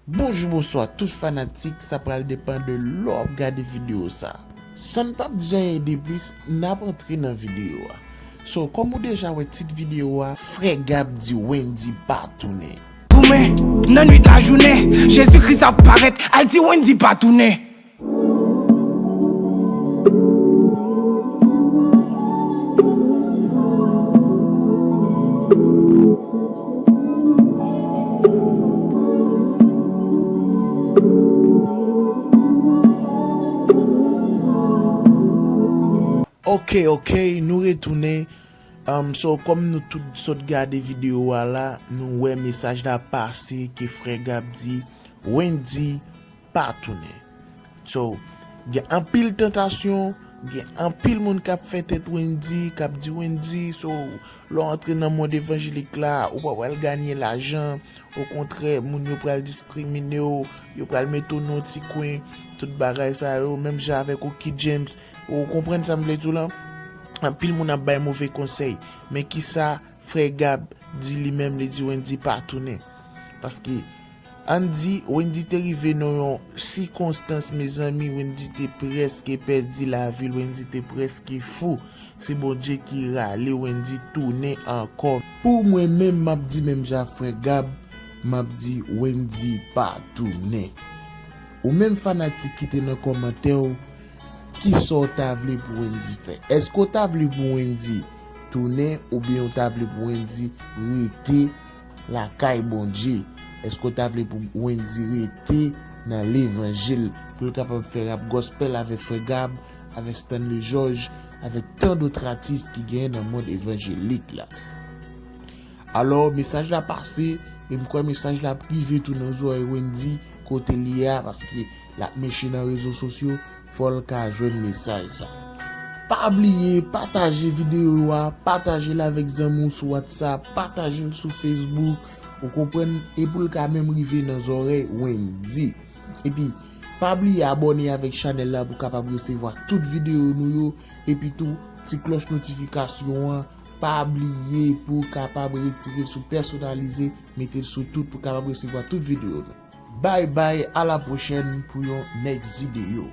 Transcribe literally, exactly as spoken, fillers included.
Bonjou, bonswa tout fanatik, sa pral depann de lè w ap gade videyo sa. San n p ap di anyen de plis, n ap antre nan videyo a. So, kòm ou deja wè tit videyo a, Frè Gab di Wendy pa tounen. Goumen, nan nwit lajounen, Jezi Kris ap parèt, al di Wendy pa tounen. Ok, ok, nou retounen. Um, so, kòm nou tout sot gade videyo a la, nou wè mesaj la pase ke Frè Gab di Wendy pa tounen. So, gen anpil tantasyon, gen anpil moun k ap fè tèt Wendy, k ap di Wendy, so, lè w antre nan mond evanjelik la, ou pa pral ganye lajan, okontrè, moun yo pral diskrimine w, yo pral mete w nan yon ti kwen, tout bagay sa yo, menm jan avèk Oky James, ou konprann sa m vle di w lan? Anpil moun ap bay move konsèy, men kisa Frè Gab di li menm, li di Wendy pa tounen? Paske, ann di, Wendy te rive nan yon sikonstans, mezanmi, Wendy te prèske pèdi lavi l, Wendy te prèske fou. Se Bondye ki rale Wendy tounen ankò. Pou mwen menm, m ap di menm jan Frè Gab, m ap di Wendy pa tounen. Ou menm fanatik ki te nan kòmantè w, kisa w ta vle pou Wendy fè? Èske w ta vle pou Wendy tounen oubyen w ta vle pou Wendy rete lakay Bondye? Èske w ta vle pou Wendy rete nan levanjil, pou l kapab fè rap gospel avèk Frè Gab, avèk Stanley George, avèk tan dòt atis ki genyen nan mond evanjelik la? Alò, mesaj la pase, e m kwè mesaj la ap rive tou nan zòrèy Wendy kote l ye a, paske l ap meche nan rezo sosyo, fò l ka jwenn mesaj sa. Pa bliye pataje videyo a, pataje l avèk zanmi w sou WhatsApp, pataje l sou Facebook, ou konprann, e pou l ka menm rive nan zòrèy Wendy. Epi, pa bliye abòne avèk chanèl la pou w kapab resevwa tout videyo nou yo, epi tou, ti klòch notifikasyon an, pa bliye pou w kapab retire l sou pèsonalize, mete l sou tout pou w kapab resevwa tout videyo nou. Bye bye, a la pwochèn pou yon next videyo.